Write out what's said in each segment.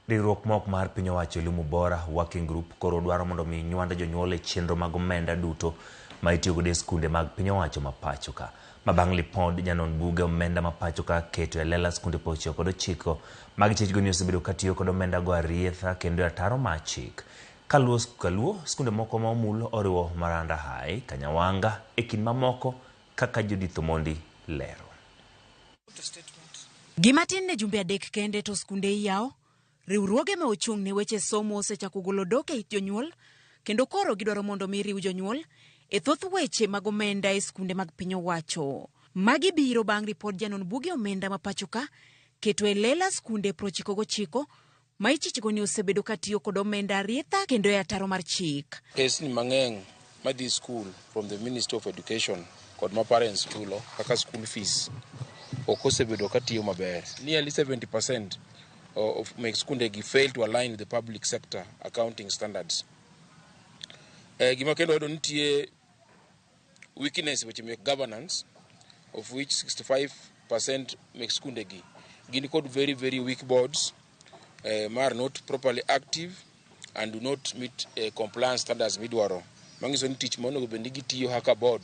Riwruok ma ok mar piny owacho Elimu Bora Working Group koro dwaro mondo mi nywand jonyuol e chenro mag omenda duto ma itiyogodo e skunde mag piny owacho ma pacho ka. Ma bang' lipod janon buge omenda ma pacho ka keto e lela skunde 99 mag chechgo ni osebedo ka tiyo kod omenda go arietha kendo e ataro mar chik. Kaluo kaluo skunde moko ma omul oriwo Maranda High, Kanyawanga e kind mamoko kaka Judith Omondi lero. Gima tin ne jumbe adek kende to skunde iyawo, riwruoge ma ochung' ne weche somo osechako golo dok e it jonyuol kendo koro gidwaro mondo mi riw jonyuol e thoth weche mag omenda e skunde mag piny owacho. Magi biro bang' ripod janon buge omenda ma pachoka keto e lela skunde 99 ma ichichgo ni osebedo ka tiyo kod omenda arietha kendo e ataro mar chik. Pesni mang'eny madhi school from the Ministry of Education kod ma parents chulo kaka school fees ok osebedo ka tiyo maber. Nearly 70% of mek skunde gi fail to align with the public sector accounting standards. Eh, gima kendo wayudo nitie weakness weche mek governance of which 65% mek skunde gi gin kod very very weak boards eh, ma are not properly active and do not meet eh, compliance standards midwaro manyiso ni tich ma onego bed ni gitiyo kaka board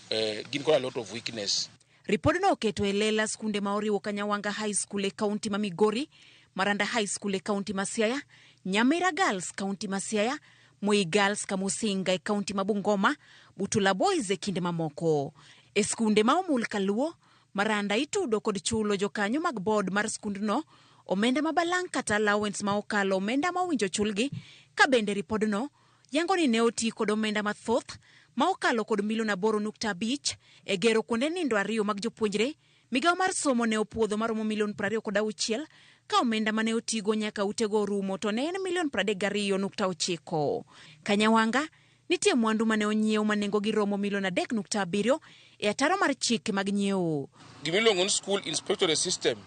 eh, gin kod a lot of weakness. Ripodno oketo e lela skunde ma oriwo Kanyawanga High School e kaunti ma Migori, Maranda High School e kaunti ma Siaya, Nyamira Girls kaunti ma Siaya, Moi Girls Kamusinga e kaunti ma Bungoma, Butula Boys e kinde mamoko. E skunde ma omul kaluo, Maranda itudo kod chulo jokanyo mag board mar skundno omenda ma balang' kata allowance ma okalo omenda ma owinjo chulgi, ka bende ripodno yango ni ne oti kod omenda mathoth ma okalo kod milion 8.5 e gero kuonde nindo ariyo mag jopuonjre. Migawo mar somo ne opuodho maromo milion 26 ka omenda mane otigo nyaka utego orumo to ne en milion 32.9. Kanyawanga nitie mwandu mane onyiew ma nengogi romo milion 3.7 e ataro mar chike mag nyiewo. Gimiluongo ni school inspectorate system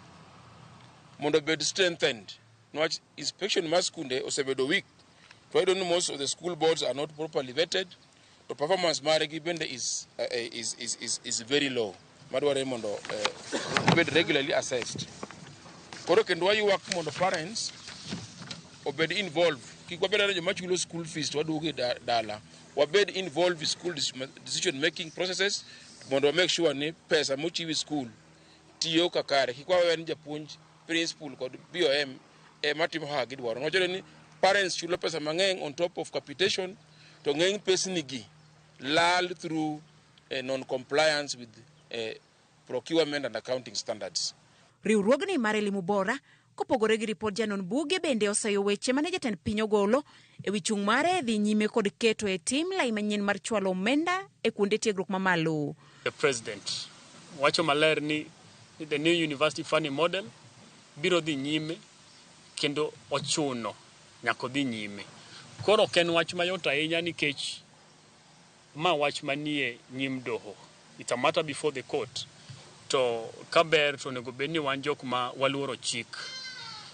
mondo obed strengthened niwach inspection mar skunde osebedo weak to wayudo ni most of the school boards are not properly vetted to performance margi bende is very low madwarore mondo obed regularly assessed. Koro kendo waywak mondo parents obed involved kik wabed mana joma chulo school fees to waduogo e dala wabed involved in school decision making processes mondo wa make sure ni pesa mochiw e school tiyo kakare kik wawe ni japuonj principal kod BOM ema timo kaka gidwaro. Niwach ni parents chulo pesa mang'eny on top of capitation to ng'eny pesni gi lal through non-compliance with procurement and accounting standards. Riwruogni mar Elimu Bora kopogore gi ripod janon buge bende oseyo weche mane jatend piny ogolo e wi chung' mare dhi nyime kod keto e tim lai manyien mar chwalo omenda e kuonde tiegruok mamalo. The president wacho maler ni the new university funding model biro dhi nyime kendo ochuno nyaka odhi nyime. Koro ok en wach mayot ahinya nikech ma wach manie nyim doho. It's a matter before the court. To kaber to onego bed ni wan jok ma waluoro chik.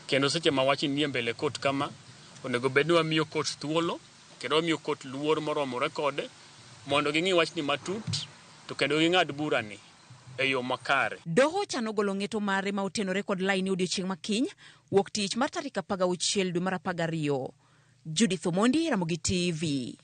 Kendo seche ma wach nie mbele court kama, onego bed ni wamiyo court thuolo kendo wamiyo court luor moromore kode mondo ging'i wachni matut to kendo ging'ad burani e yo makare. Doho chano golo ng'eto mare ma otenore kod laini odiochieng' ma kiny, wuok tich mar tarik 16 dwe mar 12. Judith Omondi, Ramogi TV.